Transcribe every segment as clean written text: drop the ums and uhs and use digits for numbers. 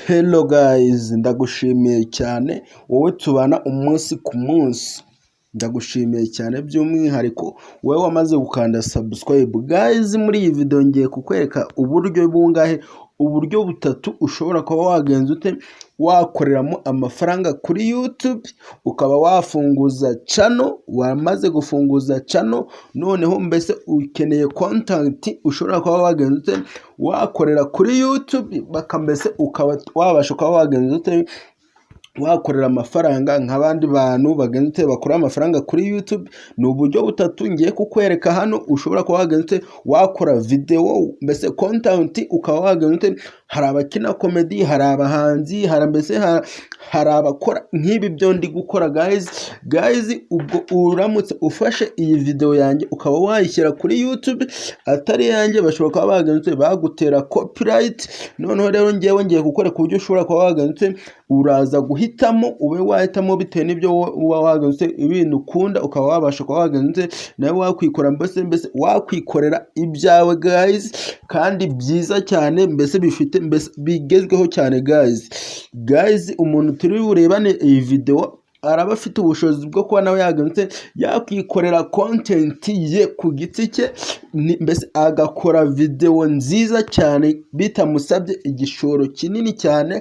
Hello guys, ndagushimiye cyane wowe tubana umunsi ku munsi, ndagushimiye cyane by'umwihariko wowe wamaze gukanda subscribe. Guys, muri iyi video ngiye kukwereka uburyo bungahe? Uburyo butatu ushobora kuba wagenza ute wakoreramo amafaranga kuri YouTube, ukaba wafunguza channel. Wamaze gufunguza channel, noneho mbese ukeneye content ushobora kuba wagenza ute wakorera kuri YouTube, baka mbese ukaba wabasha kuba wagenza ute wakorera amafaranga nk'abandi bantu bagenza ute bakora amafaranga kuri YouTube. Ni uburyo butatu ngiye kukwereka hano ushobora kuba wagenza ute wakora video, mbese content ukaba wagenza ute. Hari abakina comedy, hari abahanzi, hari mbese hari abakora nk'ibi byo ndi gukora. Guys, ubwo uramutse ufashe iyi video yanjye ukaba wayishyira kuri YouTube atari iyanjye, bashobora kuba bagenza ute bagutera copyright. Noneho rero ngewe ngiye kukwereka uburyo ushobora kuba wagenza ute, uraza guhitamo, ube wahitamo bitewe n'ibyo uba wagenza ute, ibintu ukunda, ukaba wabasha kuba wagenza ute nawe wakwikora, mbese wakwikorera ibyawe guys, kandi byiza cyane, mbese bifite, mbese bigezweho cyane. Guys, umuntu turi burebane iyi video araba afite ubushobozi bwo kuba nawe yagenze yakwikorera content ye ku giti cye, mbese agakora video nziza cyane bitamusabye igishoro kinini cyane,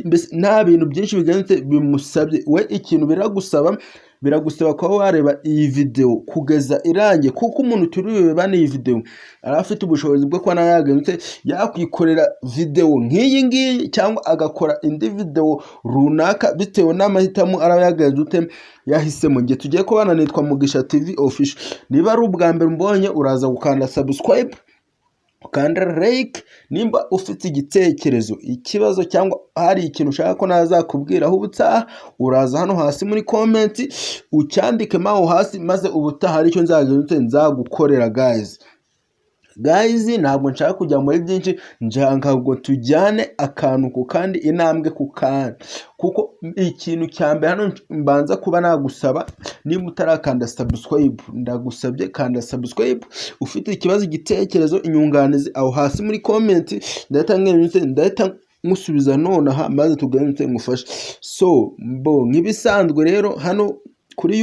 mbese nta bintu byinshi bigenze bimusabye. We ikintu biragusaba kuba wareba iyi video kugeza irangiye, kuko umuntu turi burebane iyi video araba afite ubushobozi bwo kuba nawe yagenze yakwikorera video nk'iyi ngiyi, cyangwa agakora indi video runaka bitewe n'amahitamo araba yagenze ute yahisemo. Ngiye tugiye kubana, nitwa Mugisha TV Official. Niba ari ubwa mbere umbonye, uraza gukanda subscribe, ukanda like. Nimba ufite igitekerezo, ikibazo, cyangwa hari ikintu ushaka ko nazakubwiraho ubutaha, uraza hano hasi muri comment ucyandikemo aho hasi, maze ubutaha aricyo nzagenda nzagukorera. Guys, ntabwo nshaka kujya muri byinshi, nshaka ngo tujyane akantu ku kandi, intambwe ku kandi, kuko ikintu cya mbere hano mbanza kuba nagusaba, niba utarakanda subscribe, ndagusabye kanda subscribe. Ufite ikibazo, igitekerezo, inyunganizi, aho hasi muri comment ndahita nkusubiza nonaha, maze tuganire ngufashe. So mbo nk'ibisanzwe rero, hano kuri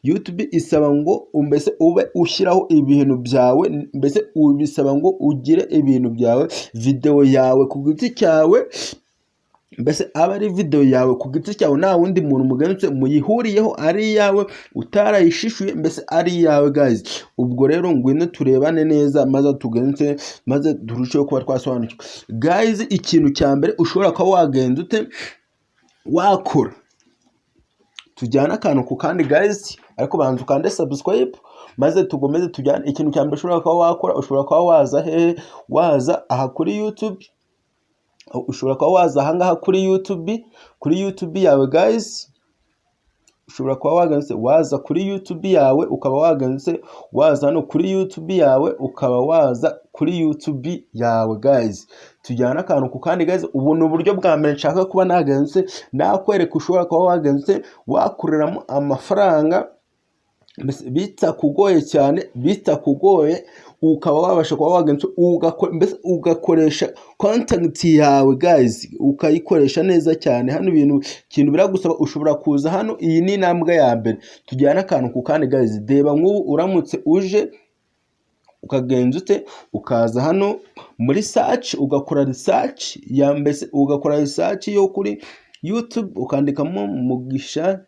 YouTube isaba ngo mbese ube ushyiraho ibintu byawe, mbese bisaba ngo ugire ibintu byawe, video yawe ku giti cyawe, mbese aba ari video yawe ku giti cyawe, nta wundi muntu mugenzi muyihuriyeho, ari iyawe utarayishishuye, mbese ari iyawe guys. Ubwo rero ngwino turebane neza, maze tugenze, maze turusheho kuba twasobanukirwa. Guys, ikintu cya mbere ushobora kuba wagenza ute wakora, tujyane akantu ku kandi guys, ariko banza ukande subscribe maze tugomeze tujyane. Ikintu cya mbere ushobora kuba wakora, ushobora kuba waza hehe? Waza aha kuri YouTube. Ushobora kuba waza ahangaha kuri YouTube, kuri YouTube yawe guys. Ushobora kuba wagenze waza kuri YouTube yawe, ukaba wagenze waza hano kuri YouTube yawe, ukaba waza kuri YouTube yawe guys. Tujyane akantu ku kandi guys. Ubu ni uburyo bwa mbere nshaka kuba nagenze nakwereka ushobora kuba wagenze wakoreramo amafaranga bitakugoye cyane, bitakugoye, ukaba wabasha kuba wagenza mbese ugakoresha content yawe guys, ukayikoresha neza cyane. Hano ibintu, ikintu biragusaba, ushobora kuza hano. Iyi ni intambwe ya mbere. Tujyane akantu ku kandi guys. Reba nk'ubu uramutse uje ukagenza ute, ukaza hano muri search, ugakora research ya mbese, ugakora research yo kuri YouTube, ukandikamo Mugisha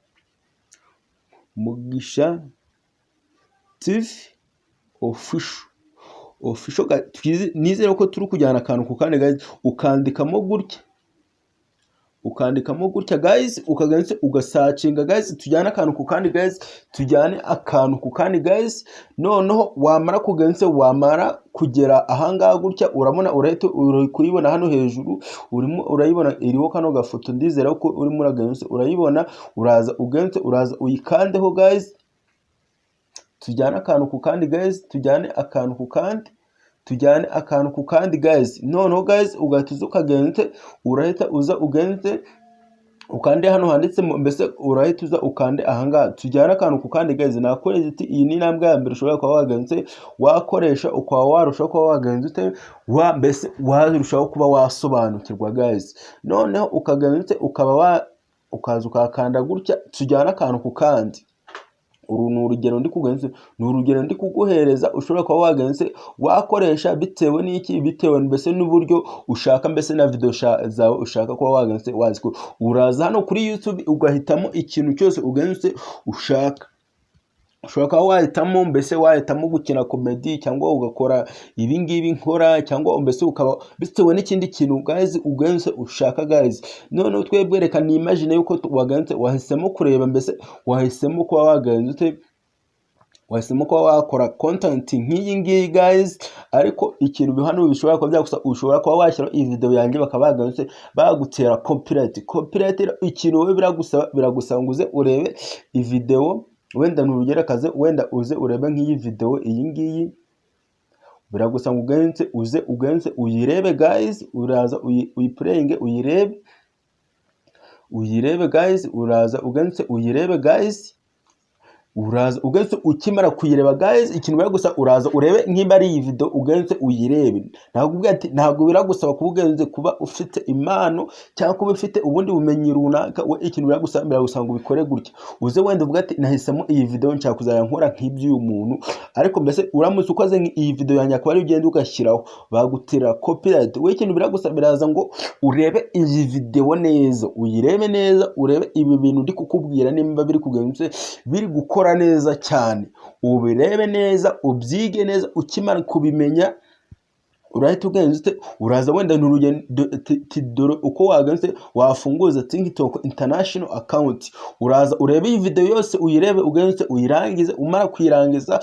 TV Official. Nizere ko turi kujyana akantu ku kandi guys. Ukandikamo gutya, ukandikamo gutya guys, ukagenza ugasearchinga guys. Tujyane akantu ku kandi guys, tujyane akantu ku kandi guys. Noneho wamara kugenza, wamara kugera ahangaha gutya, urabona urahita uri kuyibona hano hejuru, urimo urayibona iriho kano gafoto. Ndizera ko urimo uragenza urayibona. Uraza ugenze, uraza uyikandeho guys. Tujyane akantu ku kandi guys, tujyane akantu ku kandi, tujyane akantu ku kandi guys. Noneho guys, ugahita uza ukagenze, urahita uza ugenze. Ukande hano handitse, mbese urahita uza ukande ahangaha, tujyane akantu ku kandi. Guys, nakoreze iti iyi ni intambwe ya mbere ushobora kuba wagenze wakoresha, ukaba warushaho kuba wagenze ute wa mbese warushaho kuba wasobanukirwa, guys. Noneho ukagenza ute? Ukaba wa ukaza ukakanda gutya, tujyane akantu ku kandi. Uru ni urugero ndi kugenza, ni urugero ndi kuguhereza ushobora kuba wagenze wakoresha bitewe n'iki, bitewe mbese n'uburyo ushaka, mbese na video zawe ushaka kuba wagenze wazikora. Uraza hano kuri YouTube, ugahitamo ikintu cyose ugenze ushaka. Ushobora kuba wahitamo, mbese wahitamo gukina comedy, cyangwa ugakora ibi ngibi nkora, cyangwa mbese ukaba bitewe n'ikindi kintu, guys, ugenze ushaka, guys. Noneho twebwe reka ni imagine yuko wagenze wahisemo kureba, mbese wahisemo kuba wagenze ute, wahisemo kuba wakora content nk'iyi ngiyi, guys. Ariko ikintu hano bishobora kuba byagusaba, ushobora kuba washyiraho iyi video yanjye, bakaba bagenze bagutera copyright. Copyright, ikintu wowe biragusaba ngo uze urebe iyi video. Wenda ni urugero akaze, wenda uze urebe nk'iyi video iyi ngiyi, biragusaba ngo ugenze uze ugenze uyirebe, guys. Uraza uyiplayinge, uyirebe, uyirebe, guys. Uraza ugenze uyirebe, guys. Uraza ugenze, ukimara kuyireba, guys, ikintu biragusa, uraza urebe nk'imba ari iyi video, ugenze uyirebe. Ntabwo ubwo ati ntabwo biragusaba kuba ugenze kuba ufite impano cyangwa kuba ufite ubundi bumenyi runaka. We ikintu biragusaba ngo ubikore gutya. Uze wenda uvuga ati nahisemo iyi video, nshaka kuzajya nkora nk'iby'uyu muntu. Ariko mbese uramutse ukoze iyi video yanjye, akaba ari ugenda ugashyiraho, bagutera copyright. We ikintu biragusaba, biraza ngo urebe iyi video neza, uyirebe neza, urebe ibi bintu ndi kukubwira nimba biri kugenza, biri gukora neza cyane. Ubirebe neza, ubyige neza. Ukimara kubimenya, urahita ugenza ute? Uraza wenda ni urugendo, dore uko wagenze wafunguza TikTok international account. Uraza urebe iyi video yose, uyirebe, ugenze uyirangize. Umara kuyirangiza,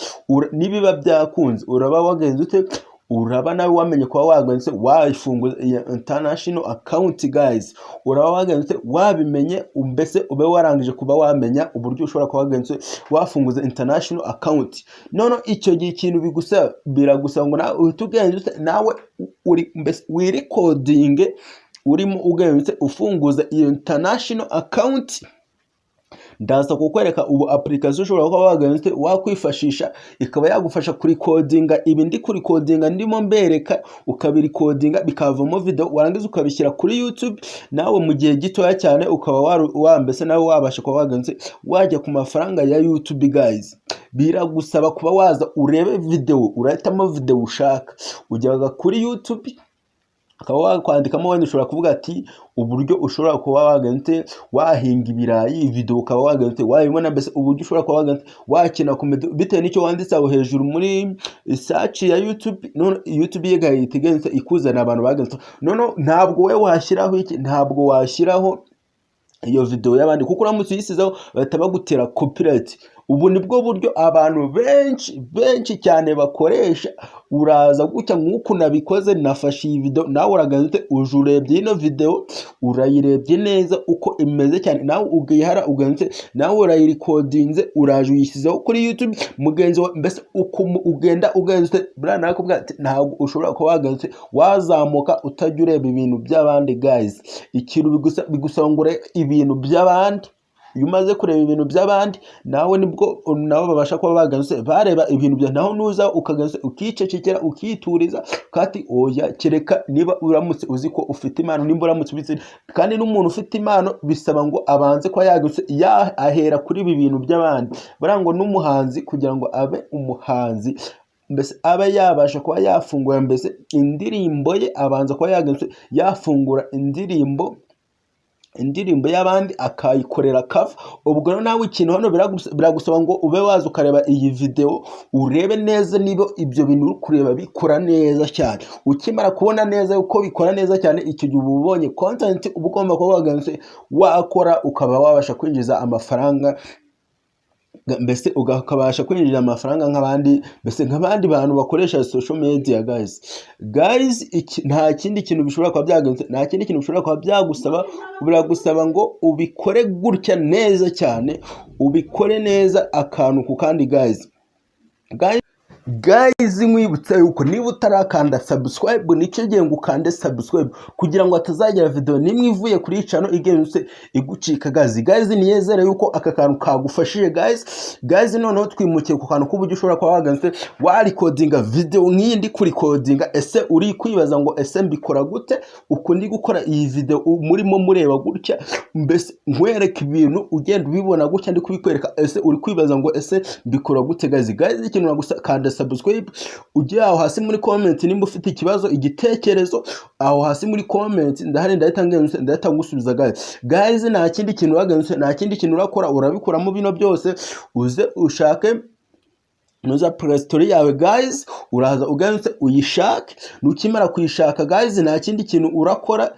nibiba byakunze, uraba wagenze ute? Uraba nawe wamenye kuba wagenze wayifunguza iya international account, guys. Uraba wagenze wabimenye, mbese ube warangije kuba wamenya uburyo ushobora kuba wagenze wafunguza international account. None icyo gihe ikintu bigusaba, biragusaba ngo nawe uhite ugenza ute? Nawe uri mbese wirecordinge urimo ugenze ufunguza iyo international account. Ndaza kukwereka ubu application ushobora kuba wagenze wakwifashisha, ikaba yagufasha kurecordinga ibi ndi kurecordinga ndimo mbereka, ukabirecordinga bikavamo video, warangiza ukabishyira kuri YouTube. Nawe mu gihe gitoya cyane ukaba wa mbese nawe wabasha kuba wagenze wajya ku mafaranga ya YouTube, guys. Biragusaba kuba waza urebe video, urahitamo video ushaka, ujyaga kuri YouTube, ukaba wakwandikamo. Wenda ushobora kuvuga ati uburyo ushobora kuba wagenze wahinga ibirayi, video ukaba wagenze wayibona, mbese uburyo ushobora kuba wagenze wakina comedy, bitewe n'icyo wanditse aho hejuru muri search ya YouTube. None YouTube ye igahita igenze ikuzanira abantu bagenze. None ntabwo wowe washyiraho iki, ntabwo washyiraho iyo video y'abandi, kuko uramutse uyisizeho bahita bagutera copyright. Ubu nibwo buryo abantu benshi benshi cyane bakoresha. Uraza gutya nk'uku nabikoze, nafashe iyi video. Nawe uragaza ute? Uje urebye ino video, urayirebye neza uko imeze cyane, nawe ugihara ugenze nawe urayirecordinze, uraje uyishyizeho kuri YouTube. Mugenzi wawe, mbese uko ugenda ugenze buriya, nakubwira ati ntabwo ushobora kuba wagenze wazamuka utajya ureba ibintu by'abandi, guys. Ikintu bigusaba ngo urebe ibintu by'abandi. Iyo umaze kureba ibintu by'abandi, nawe nibwo nabo babasha kuba baganze bareba ibintu bya naho. Nuza ukaganze ukicecekera, ukituriza kati oya, kereka niba uramutse uzi ko ufite impano, nimba uramutse ubizi. Kandi n'umuntu ufite impano bisaba ngo abanze kuba yagutse ya ahera kuri ibi bintu by'abandi. Buriya ngo n'umuhanzi, kugira ngo abe umuhanzi, mbese abe yabasha kuba yafungura mbese indirimbo ye, abanza kuba yagenze yafungura indirimbo y'abandi, akayikorera cover. Ubwo rero nawe ikintu hano biragusaba ngo ube waza ukareba iyi video, urebe neza niba ibyo bintu uri kureba bikora neza cyane. Ukimara kubona neza uko bikora neza cyane, icyo gihe uba ubonye content uba ugomba kuba wagenze wakora, ukaba wabasha kwinjiza amafaranga, mbese ukabasha kwinjiza amafaranga nk'abandi, mbese nk'abandi bantu bakoresha social media, guys. Guys, iki, nta kindi kintu bishobora kuba byagenze, nta kindi kintu bishobora kuba byagusaba. Biragusaba ngo ubikore gutya neza cyane, ubikore neza akantu ku kandi, guys. Guys, Guys, nkwibutsa yuko niba utarakanda subscribe, nicyo gihe ngo ukande subscribe kugira ngo hatazagira video nimwe ivuye kuri iyi channel igenze igucika, guys. Guys, niyezere yuko aka kantu kagufashije, guys. Guys, noneho twimukiye ku kantu k'uburyo ushobora kuba wagenze warecordinga video nk'iyi ndi kurecordinga. Ese uri kwibaza ngo ese mbikora gute uku ndi gukora iyi video murimo mureba gutya, mbese nkwereka ibintu ugenda ubibona gutya ndi kubikwereka? Ese uri kwibaza ngo ese mbikora gute, guys? Guys, ikintu nagusa, kanda subscribe, ujye aho hasi muri comment nimba ufite ikibazo, igitekerezo, aho hasi muri comment ndahari, ndahita ngenze ndahita ngusubiza, guys. Guys, nta kindi kintu uragenze, nta kindi kintu urakora, urabikuramo bino byose, uze ushake nuza Play Store yawe, guys. Uraza ugenze uyishake. Nukimara kuyishaka, guys, nta kindi kintu urakora.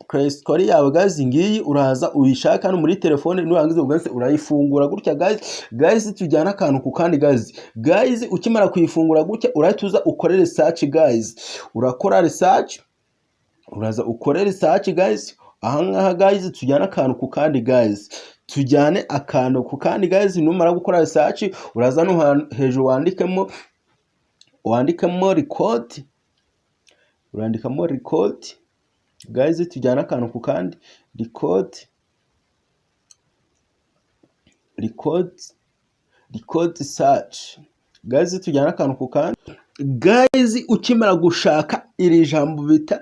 Play Store yawe, guys, ngiyi, uraza uyishaka hano muri telefone. Nurangiza ugenze urayifungura gutya, guys. Guys, tujyana akantu ku kandi, guys. Guys, ukimara kuyifungura gutya, urahita uza ukore research, guys. Urakora research, uraza ukore research, guys, ahangaha. Guys, tujyane akantu ku kandi, guys, tujyane akantu ku kandi, guys. Numara gukora research, uraza no hejuru wandikemo record, urandikamo record. Guys, tujyane akantu ku kandi. Record, record, record search. Guys, tujyane akantu ku kandi. Guys, ukimara gushaka iri jambo bita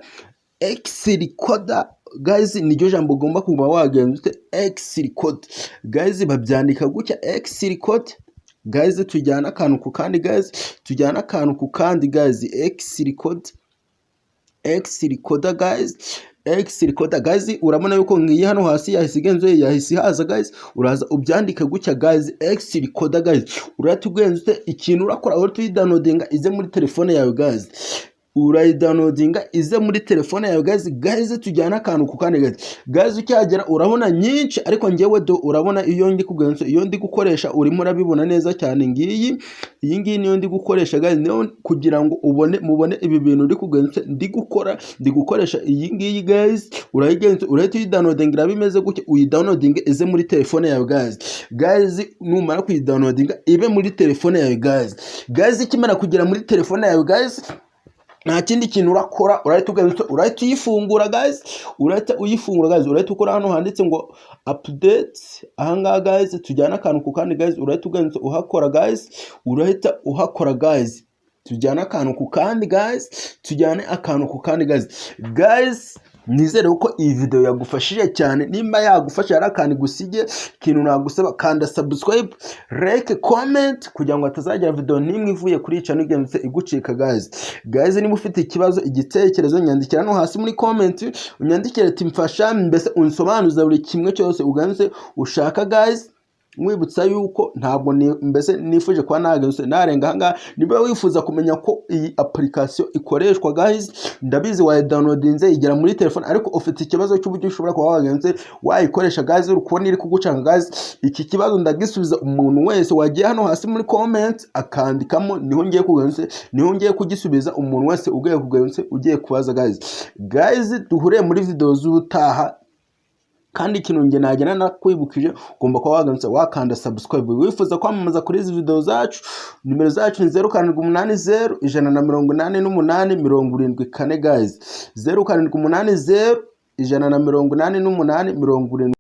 X recorder, guys, niryo jambo ugomba kuba wagenza ute? X record, guys, babyandika gutya, X record. Guys, tujyane akantu ku kandi, guys, tujyane akantu ku kandi, guys. X record, X recorder, guys, X recorder. Guys, urabona yuko ngiyi hano hasi yahise igenzuye, yahise ihaza. Guys, uraza ubyandike gutya, guys, X recorder. Guys, urahita ugenza ute? Ikintu urakora, urahita uyidownloadinga ize muri telefone yawe. Guys, urayidownloadinga ize muri telefone yawe, guys. Guys, tujyane akantu ku kandi, guys. Guys, ukihagera urabona nyinshi, ariko njyewe do urabona iyo ndi kugenza, iyo ndi gukoresha, urimo urabibona neza cyane, ngiyi, iyi ngiyi niyo ndi gukoresha, guys. Niyo kugira ngo ubone, mubone ibi bintu ndi kugenza, ndi gukora, ndi gukoresha iyi ngiyi. Guys, urayigenza, urahita uyidownloadinga, iraba imeze gutya. Uyidownloadinga ize muri telefone yawe, guys. Guys, numara kuyidownloadinga ibe muri telefone yawe, guys. Guys, ikimara kugera muri telefone yawe, guys, nta kindi kintu urakora, urahita ugenda, urahita uyifungura, guys. Urahita uyifungura, guys. Urahita ukora hano handitse ngo update, ahangaha. Guys, tujyane akantu ku kandi. Guys, urahita ugenda uhakora, guys, urahita uhakora. Guys, tujyane akantu ku kandi, guys, tujyane akantu ku kandi, guys. Guys, nizere ko iyi video yagufashije cyane. Nimba yagufasha, hari akantu igusige, ikintu nagusaba, kanda subscribe, like, comment kugira ngo hatazagira video n'imwe ivuye kuri iyi channel igenze igucika, guys. Guys, niba ufite ikibazo, igitekerezo, nyandikira hano hasi muri comment, unyandikire ati mfasha, mbese unsobanuza buri kimwe cyose uganze ushaka. Guys, mwibutsa yuko ntabwo mbese nifuje kuba nagenze narenga ahangaha. Niba wifuza kumenya ko iyi application ikoreshwa, guys, ndabizi wayidownloadinze igera muri telefone, ariko ufite ikibazo cy'uburyo ushobora kuba wagenze wayikoresha, guys, uri kubona iri kugucanga. Guys, iki kibazo ndagisubiza umuntu wese wagiye hano hasi muri comment akandikamo. Niho ngiye kugenze, niho ngiye kugisubiza umuntu wese ugiye kugenze, ugiye kubaza, guys. Guys, duhure muri video z'ubutaha. Kandi ikintu njye nagenda nakwibukije, ugomba kuba waganitse wakanda subscribe. Wifuza kwamamaza kuri izi video zacu, nimero zacu ni 0780 188 74, guys, 0780 188 70.